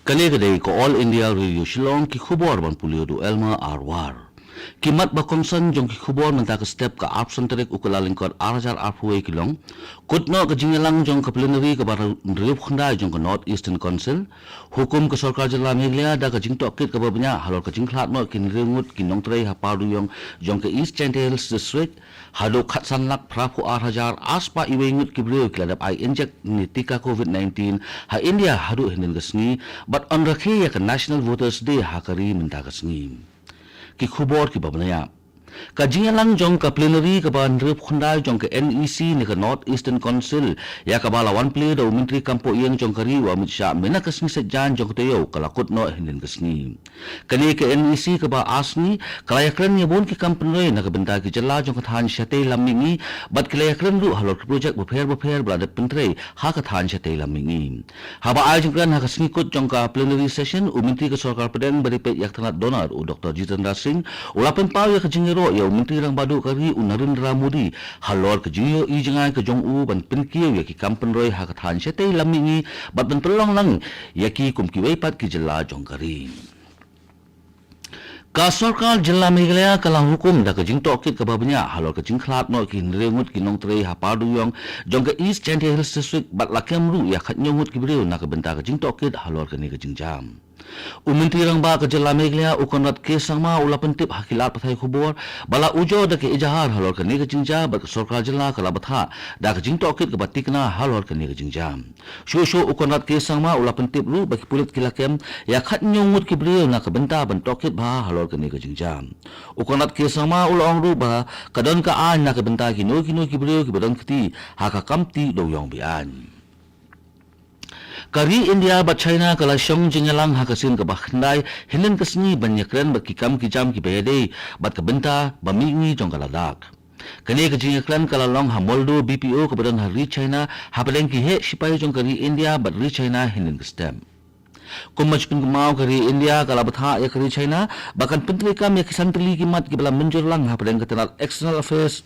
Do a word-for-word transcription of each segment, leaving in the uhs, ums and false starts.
Kane ka dei ka All India Radio Shillong, ki khubor ban pule da u Elmer Arwar. Ki mat ba kongsan jong ki khubor mynta ka step ka arphew san tarik u Kyllalyngkot ar hajar arphew wei ki long. Kut noh ka jingïalang jong ka plenary kaba hynriewphew khyndai jong ka North Eastern Council. Hukum ka sorkar jylla Meghalaya da ka jingtohkit kaba bniah halor ka jingkhlad noh ki hynriew ngut ki nongtrei ha Parduyong jong ka East Jaintia Hills District. Haduh khatsan lak phraphew ar hajar arspah iwei ngut ki briew ki la dep ai injek ne tika covid nineteen ha India haduh hynnin ka sngi, bad yn rakhe ïa ka National Voters Day ha ka ri mynta ka sngi. Ki khubor kiba bniah. Ka jingïalang jong ka plenary kaba hynriewphew khyndai jong ka NEC ne ka North Eastern Council, ïa kaba la wan plie da u Myntri kam poh ïing jong ka ri u Amit Shah mynta ka sngi Saitjaiñ jong ka taïew, ka la kut noh hynnin ka sngi. Kane ka NEC kaba ar sngi, ka la ïakren ïa bun ki kam pynroi na ka bynta ki jylla jong ka thaiñ shatei lam mihngi, bad ki la ïakren ruh halor ki projek bapher bapher ba la dep pyntrei ha ka thaiñ shatei lam mihngi. Haba ai jingkren ha ka sngi kut jong ka plenary session, u Myntri ka sorkar pdeng ba dei peit ïa ka tnat DoNER, u Doktor Jitendra Singh, u la pynpaw ïa ka jingïaroh ïa u Myntri Rangbah Duh ka ri u Narendra Modi halor ka jingïohi jngai ka jong u ban pynkiew ïa ki kam pynroi ha ka thaiñ shatei lam mihngi, bad ban pynlong lang ïa ki kum kiwei pat ki jylla jong ka ri. Ka sorkar jylla Meghalaya ka la hukum da ka jingtohkit kaba bniah halor ka jingkhlad noh ki hynriew ngut ki nongtrei ha Parduyong jong ka East Jaintia Hills District, bad la kem ruh ïa khathynñiew ngut ki briew na ka bynta ka jingtohkit halor kane ka jingjia. U Myntri Rangbah ka jylla Meghalaya u Conrad K Sangma u la pyntip ha ki lad pathai khubor ba la ujor da ka ejahar halor kane ka jingjia, bad ka sorkar jylla ka la bthah da ka jingtohkit kaba tikna halor kane ka jingjia. Shuh shuh u Conrad K Sangma u la pyntip ruh ba ki pulit ki la kem ïa khathynñiew ngut ki briew na ka bynta ban tohkit bha halor kane ka jingjia. U Conrad K Sangma u la ong ruh ba ka don ka aiñ na ka bynta kino kino ki briew kiba don kti ha ka kam tih dewïong be-aiñ. Ka ri India bad China ka la shong jingïalang ha ka sien kaba khyndai hynnin ka sngi ban ïakren bad ki kam ki jam kiba ïadei bad ka bynta ba mihngi jong ka Ladakh. Kane ka jingïakren ka la long ha Moldo B P O kaba don ha ri China, hapdeng ki heh shipai jong ka ri India bad ri China hynnin ka step. Kum ka jingpynkynmaw, ka ri India ka la bthah ïa ka ri China ba kan pyntreikam ïa ki san tylli ki mat kiba la mynjur lang hapdeng ka tnat External Affairs,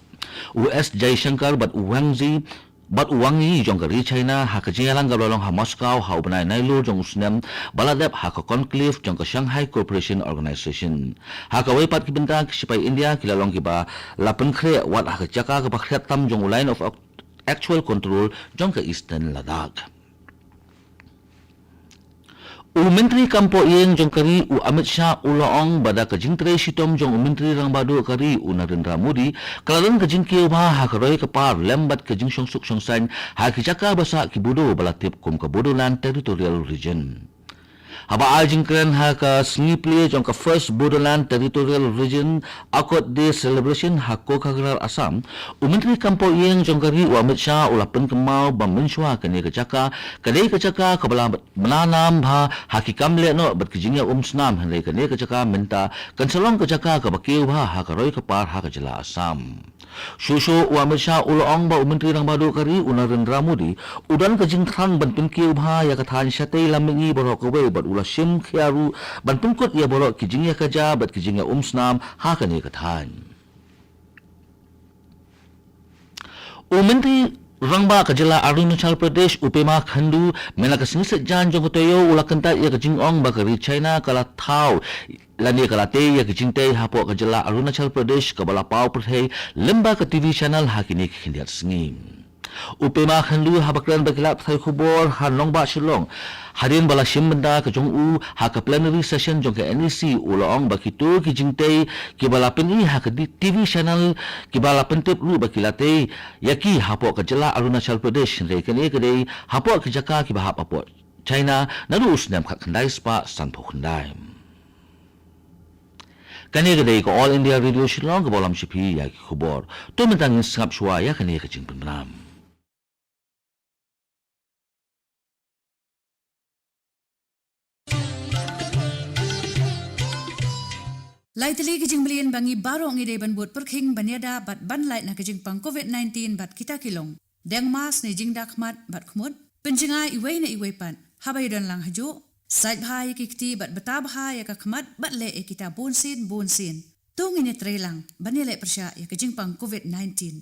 u S Jaishankar bad u Wang Yi, bad u Wang Yi jong ka ri China, ha ka jingïalang kaba la long ha Moscow ha u bnai Nailur jong u snem ba la dep ha ka conclave jong ka Shanghai Cooperation Organization. Ha kawei pat ki bynta, ki shipai India ki la long kiba la pynkhreh wat ha ka jaka kaba khriat tam jong u Line of Actual Control jong ka Eastern Ladakh. U Myntri kam poh ïing jong ka ri u Amit Shah u la ong ba da ka jingtrei shitom jong u Myntri Rangbah Duh ka ri u Narendra Modi, ka la don ka jingkiew bha ha ka roi ka par lem bad ka jingshongsuk shongsaiñ ha ki jaka ba sah ki Bodo ba la tip kum ka Bodoland Territorial Region. Haba ai jingkren ha ka sngi plie jong ka First Bodoland Territorial Region Accord Day Celebration ha Kokagrar, Assam, u Myntri kam poh ïing jong ka ri u Amit Shah u la pynkynmaw ba mynshuwa kane ka jaka ka dei ka jaka kaba la bna nam bha ha ki kam lehnoh bad ki jingïaumsnam, hynrei kane ka jaka mynta kan sa long ka jaka kaba kiew bha ha ka roi ka par ha ka jylla Assam. Shuh shuh u Amit Shah u la ong ba u Myntri Rangbah Duh ka ri u Narendra Modi u don ka jingthrang ban pynkiew bha ïa ka thaiñ shatei lam mihngi baroh kawei, bad u la shim khia ruh ban pynkut ïa baroh ki jingïakajia bad ki jingïaumsnam ha kane ka thaiñ. U Myntri Rangbah ka jylla Arunachal Pradesh u Pema Khandu mynta ka sngi Saitjaiñ jong ka taïew u la kyntait ïa ka jingong ba ka ri China ka la thaw lane ka la tei ïa ka jingtei hapoh ka jylla Arunachal Pradesh kaba la paw pyrthei lyngba ka T V channel ha kine ki khyndiat sngi. U Pema Khandu haba kren bad ki lad pathai khubor ha nongbah Shillong hadien ba la shim bynta ka jong u ha ka plenary session jong ka N E C u la ong ba kito ki jingtei kiba la pyni ha ka di-, T V channel kiba la pyntip ruh ba ki la tei ïa ki hapoh ka jylla Arunachal Pradesh, hynrei kane ka dei hapoh ki jaka kiba hap hapoh China naduh u snem khatkhyndai spah sanphew khyndai. Kane ka dei ka All India Radio Shillong kaba lam sha phi ïa ki khubor. To mynta ngin sngap shuwa ïa kane ka jingpynbna. Lai tylli ki jingmlien ba ngi baroh ngi dei ban bud pyrkhing ban ïada bad ban lait na ka jingpang covid nineteen bad kita ki long: deng mask ne jingda khmat bad khmut, pynjngai iwei na iwei pat haba ïadon lang hajuh, sait bha ïa ki kti bad bta bha ïa ka khmat bad leh ïa kita bunsien bunsien. To ngin ïatrei lang ban ïaleh pyrshah ïa ka jingpang covid nineteen.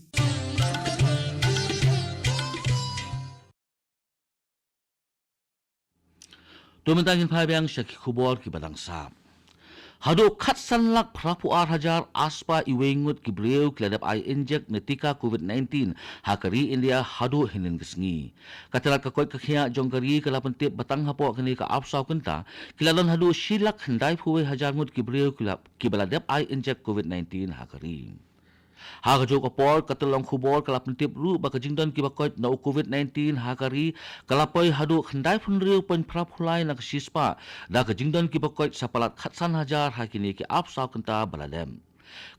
To mynta ngin phai biang sha ki khubor kiba dang sah. Haduh khatsan lak phraphew ar hajar arspah iwei ngut ki briew ki la dep ai injek ne tika covid nineteen ha ka ri India haduh hynnin ka sngi. Ka tnat ka koit ka khiah jong ka ri ka la pyntip ba tang hapoh kane ka arphew saw kynta ki la don haduh shi lak khyndaiphew wei hajar ngut ki briew ki la, kiba la dep ai injek covid nineteen ha ka ri. Ha kajuh ka por, ka tyllong khubor ka la pyntip ruh ba ka jingdon kiba koit na u covid nineteen ha ka ri ka la poi haduh khyndaiphew hynriew point phraphew lai na ka shispah da ka jingdon kiba koit sa palat khatsan hajar ha kine ki arphew saw kynta ba la dep.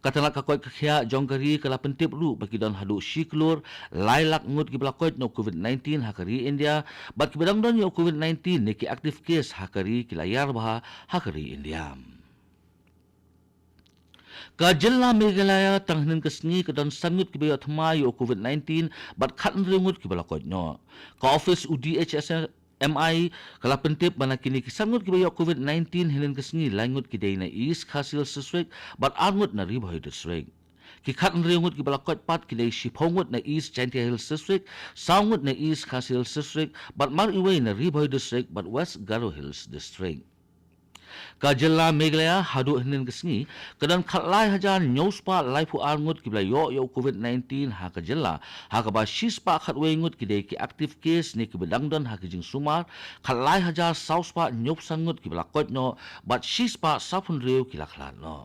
Ka tnat ka koit ka khiah jong ka ri ka la pyntip ruh ba ki don haduh shi klur lai lak ngut kiba la koit na u covid nineteen ha ka ri India, bad kiba dang don ïa u covid nineteen ne ki active case ha ka ri ki la ïar bha ha ka ri India. Ka jylla Meghalaya tang hynnin ka sngi ka don san ngut kiba ïoh thymmai ïa u covid nineteen bad khathynriew ngut kiba la koit noh. Ka ophis u D H S M I ka la pyntip ba na kine ki san ngut kiba ïoh covid nineteen hynnin ka sngi, lai ngut ki dei na East Khasi Hills District bad ar ngut na Ri Bhoi District. Ki khathynriew ngut kiba la koit pat ki dei shiphew ngut na East Jaintia Hills District, saw ngut na East Khasi Hills District bad mar iwei na Ri Bhoi District bad West Garo Hills District. Ka jylla Meghalaya haduh hynnin ka sngi ka don khatlai hajar hynñiew spah laiphew ar ngut kiba la ïoh ïa u covid nineteen ha ka jylla, ha kaba shispah khatwei ngut ki dei ki active case ne kiba dang don ha ka jingsumar, khatlai hajar saw spah hynñiew san ngut kiba la koit noh bad shispah sawphew hynriew ki la khlad noh.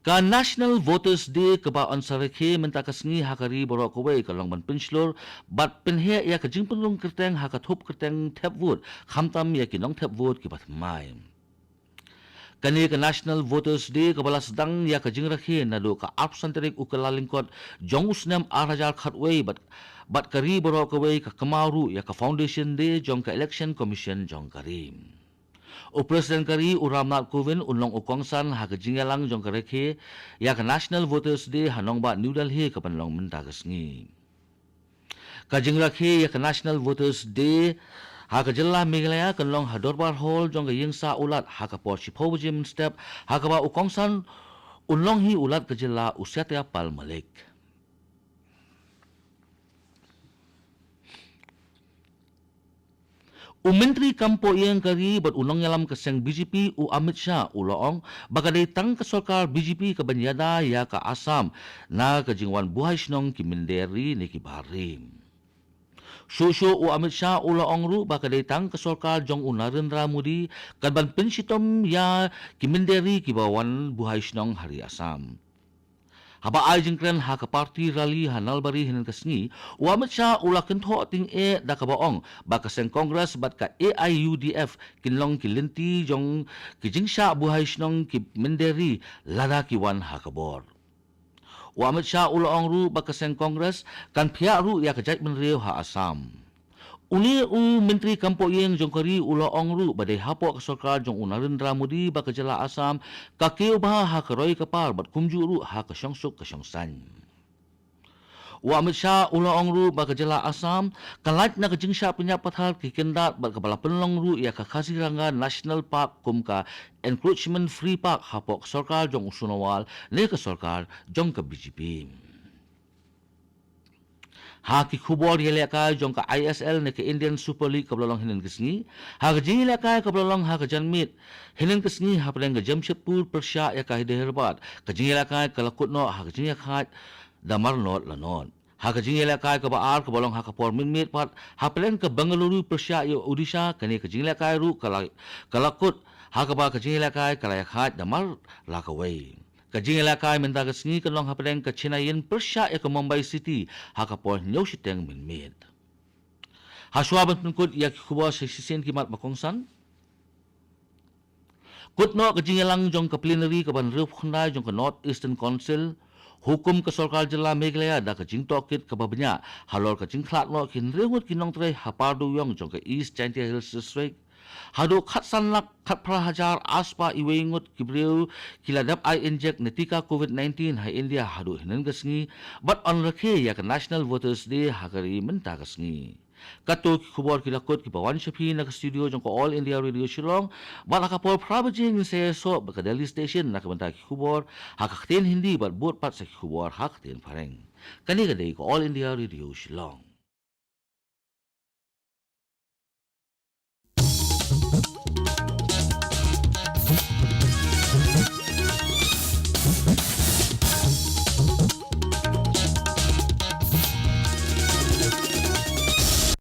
Ka National Voters Day kaba yn sa rakhe mynta ka sngi ha ka ri baroh kawei ka long ban pynshlur bad pynheh ïa ka jingpynrung kyrteng ha ka thup kyrteng thep vote, khamtam ïa ki nongthep vote kiba thymmai. Kane ka National Voters Day kaba la sdang ïa ka jingrakhe naduh ka arphew san tarik u Kyllalyngkot jong u snem ar hajar khatwei bad, bad ka ri baroh kawei ka kynmaw ruh ïa ka Foundation Day jong ka Election Commission jong ka ri. U President ka ri u Ramnath Kovind un long u kongsan ha ka jingïalang jong ka rakhe ïa ka National Voters Day ha nongbah New Delhi kaban long mynta ka sngi. Ka jingrakhe ïa ka National Voters Day ha ka jylla Meghalaya kan long ha Dorbar Hall jong ka Ïingsah U Lat ha ka por shiphew baje mynstep, ha kaba u kongsan un long hi u Lat ka jylla u Satya Pal Malik. U Myntri kam poh ïing ka ri bad u nongïalam ka seng B J P u Amit Shah u la ong ba ka dei tang ka sorkar B J P kaban ïada ïa ka Assam na ka jingwan buhai shnong ki mynder ri ne ki bar ri. Shuh shuh u Amit Shah u la ong ruh ba ka dei tang ka sorkar jong u Narendra Modi kaban pynshitom ïa ki mynder ri kiba wan buhai shnong ha ri Assam. Haba ai jingkren ha ka party rally ha Nalbari hynnin ka sngi, u Amit Shah u la kynthoh tyngeh da kaba ong ba ka seng Congress bad ka A I U D F kin long ki lynti jong ki jingshah buhai shnong ki mynder ri lada ki wan ha ka bor. U Amit Shah u la ong ruh ba ka seng Congress kan phiah ruh ïa ka jaitbynriew ha Assam. Une u Myntri kam poh ïing jong ka ri u la ong ruh ba dei hapoh ka sorkar jong u Narendra Modi ba ka jylla Assam ka kiew bha ha ka roi ka par bad kumjuh ruh ha ka shongsuk ka shongsaiñ. U Amit Shah u la ong ruh ba ka jylla Assam ka lait na ka jingshah pynïap pathar ki kyndat bad kaba la pynlong ruh ïa ka Kaziranga National Park kum ka encroachment free park hapoh ka sorkar jong u Sonowal ne ka sorkar jong ka B J P. Ha ki khubor ïalehkai jong ka I S L ne ka Indian Super League kaba la long hynnin ka sngi, ha ka jingïalehkai kaba la long ha ka janmiet hynnin ka sngi hapdeng ka Jamshedpur pyrshah ïa ka Hyderabad, ka jingïalehkai ka la kut noh ha ka jingïakhaid da mar not la not. Ha ka jingïalehkai kaba ar kaba long ha ka por mynmiet pat hapdeng ka Bengaluru pyrshah ïa Odisha, kane ka jingïalehkai ruh ka la, ka la kut ha kaba ka jingïalehkai ka la ïakhaid da mar la kawei. Ka jingïalehkai mynta ka sngi kan long hapdeng ka Chennaiyin pyrshah ïa ka Mumbai City ha ka por hynñiew shiteng mynmiet. Hashwa ban pynkut ïa ki khubor sa shisien ki mat ba kongsan. Kut noh ka jingïalang jong ka plenary kaban hynriewphew khyndai jong ka North Eastern Council. Hukum ka sorkar jylla Meghalaya da ka jingtohkit kaba bniah halor ka jingkhlad noh ki hynriew ngut ki nongtrei ha Pardewïong jong ka East Jaintia Hills District. Haduh khatsan lak khatphra hajar arspah iwei ngut ki briew ki la dep ai injek ne tika covid nineteen ha India haduh hynnin ka sngi, bad yn rakhe ïa ka National Voters Day ha ka ri mynta ka sngi. Kato ki khubor ki la kut kiba wan sha phi na ka studio jong ka All India Radio Shillong, bad ha ka por phra baje ngin sa ïasoh bad ka Delhi Station na ka bynta ki khubor ha ka ktien Hindi bad bud pat sa ki khubor ha ka ktien Phareng. Kane ka dei ka All India Radio Shillong.